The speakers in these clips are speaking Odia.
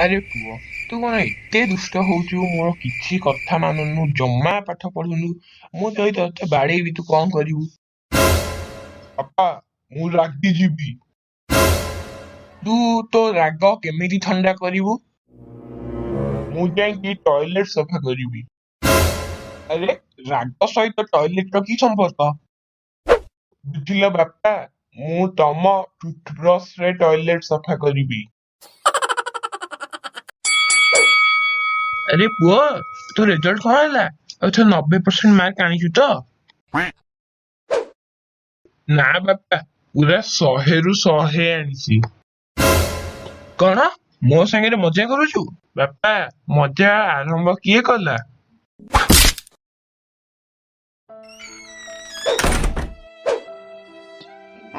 ଆରେ ପୁଅ, ତୁ କଣ ଏତେ ଦୁଷ୍ଟ ହଉଛୁ? ମୋର କିଛି କଥା ମାନୁନୁ, ଜମା ପାଠ ପଢୁନୁ। ମୁଁ ଯଦି ତତେ ବାଡେଇବି ତୁ କଣ କରିବୁ? ବାପା, ମୁଁ ରାଗି ଯିବି। ତୁ ତୋ ରାଗ କେମିତି ଥଣ୍ଡା କରିବୁ? ମୁଁ ଯାଇକି ଟଏଲେଟ ସଫା କରିବି। ଆରେ, ରାଗ ସହିତ ଟଏଲେଟର କି ସମ୍ପର୍କ? ବୁଝିଲ ବାପା, ମୁଁ ତମ ଟୁଥବ୍ରଶରେ ଟଏଲେଟ ସଫା କରିବି। ଆରେ ପୁଅ, ତୋ ରେଜଲ୍ଟ କଣ ହେଲା? ଆଉ ଏଥର 90% ମାର୍କ ଆଣିଛୁ ତ? ନା ବାପା, ପୁରା 100ରୁ 100 ଆଣିଛି। କଣ ମୋ ସାଙ୍ଗରେ ମଜା କରୁଛୁ? ବାପା, ମଜା ଆରମ୍ଭ କିଏ କଲା?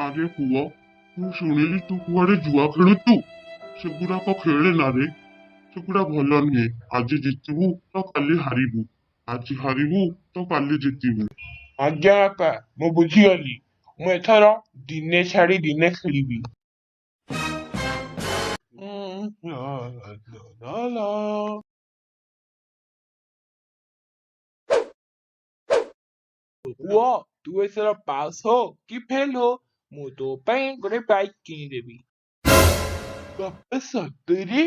ଆରେ ପୁଅ, ମୁଁ ଶୁଣିଲି ତୁ କୁଆଡେ ଜୁଆ ଖେଳୁଛୁ। ସେଗୁଡାକ ଖେଳେ ନା ରେ, ସେଗୁଡା ଭଲ ନୁହେଁ। ଆଜି ଜିତିବୁ ତ କାଲି ହାରିବୁ, ଆଜି ହାରିବୁ ତ କାଲି ଜିତିବୁ। ଆଜ୍ଞା ବାପା, ମୁଁ ବୁଝିଗଲି। ମୁଁ ଏଥର ଦିନେ ଛାଡି ଦିନେ ଖେଳିବି। ପୁଅ, ତୁ ଏଥର ପାସ୍ ହୋ କି ଫେଲ ହୋ, ମୁଁ ତୋ ପାଇଁ ଗୋଟେ ବାଇକ୍ କିଣିଦେବି। ବାପା, ସତରେ?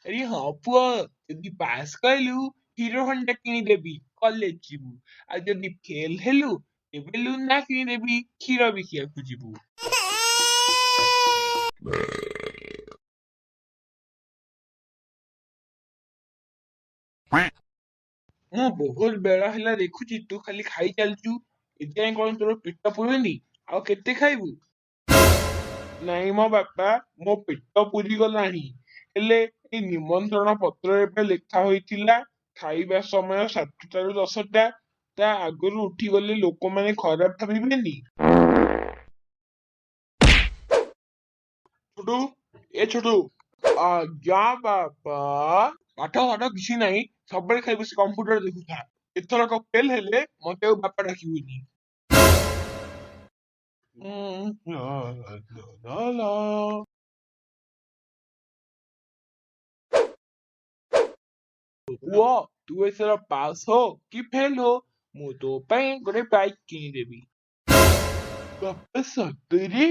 ଆରେ ହଁ ପୁଅ, ଯଦି ପାସ୍ କଲୁ ହିରୋ ହୋଣ୍ଡା କିଣିଦେବି, କଲେଜ ଯିବୁ। ଆଉ ଯଦି ଫେଲ ହେଲୁ ତେବେ ଲୁନା କିଣିଦେବି, କ୍ଷୀର ବିକିବାକୁ ଯିବୁ। ମୁଁ ବହୁତ ବେଳ ହେଲା ଦେଖୁଛି ତୁ ଖାଲି ଖାଇ ଚାଲିଛୁ। ଏଯାଏଁ କଣ ତୋର ପେଟ ପୁରୁନି? ଆଉ କେତେ ଖାଇବୁ? ନାଇଁ ମୋ ବାପା, ମୋ ପେଟ ପୁରିଗଲାଣି। ହେଲେ ଏଇ ନିମନ୍ତ୍ରଣ ପତ୍ରରେ ପା ଲେଖା ହୋଇଥିଲା ଖାଇବା ସମୟ 7ଟାରୁ 10ଟା। ତା ଆଗରୁ ଉଠିଗଲେ ଲୋକମାନେ ଖରାପ ଭାବିବେନି? ଛୋଟୁ, ଏ ଛୋଟୁ। ଆଜ୍ଞା ବାପା। ପାଠ ସାଠ କିଛି ନାହିଁ, ସବୁବେଳେ ଖାଲି ବସି କମ୍ପ୍ୟୁଟର ଦେଖୁଥା। ଏଥରକ ଫେଲ ହେଲେ ମତେ ଆଉ ବାପା ଡାକିବୁନି। ପୁଅ, ତୁ ଏଥର ପାସ୍ ହୋ କି ଫେଲ ହୋ, ମୁଁ ତୋ ପାଇଁ ଗୋଟେ ବାଇକ୍ କିଣିଦେବି। ବାପା, ସତରେ?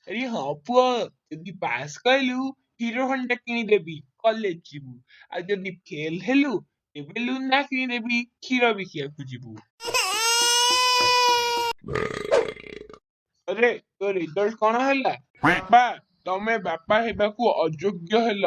ଆରେ ହଁ ପୁଅ, ଯଦି ପାସ୍ କଲୁ ହିରୋ ହୋଣ୍ଡା କିଣିଦେବି, କଲେଜ ଯିବୁ। ଆଉ ଯଦି ଫେଲ ହେଲୁ ତେବେ ଲୁନା କିଣିଦେବି, କ୍ଷୀର ବିକିବାକୁ ଯିବୁ। ଆରେ, ତୋ ରେଜଲ୍ଟ କଣ ହେଲା? ବାପା, ତମେ ବାପା ହେବାକୁ ଅଯୋଗ୍ୟ ହେଲ।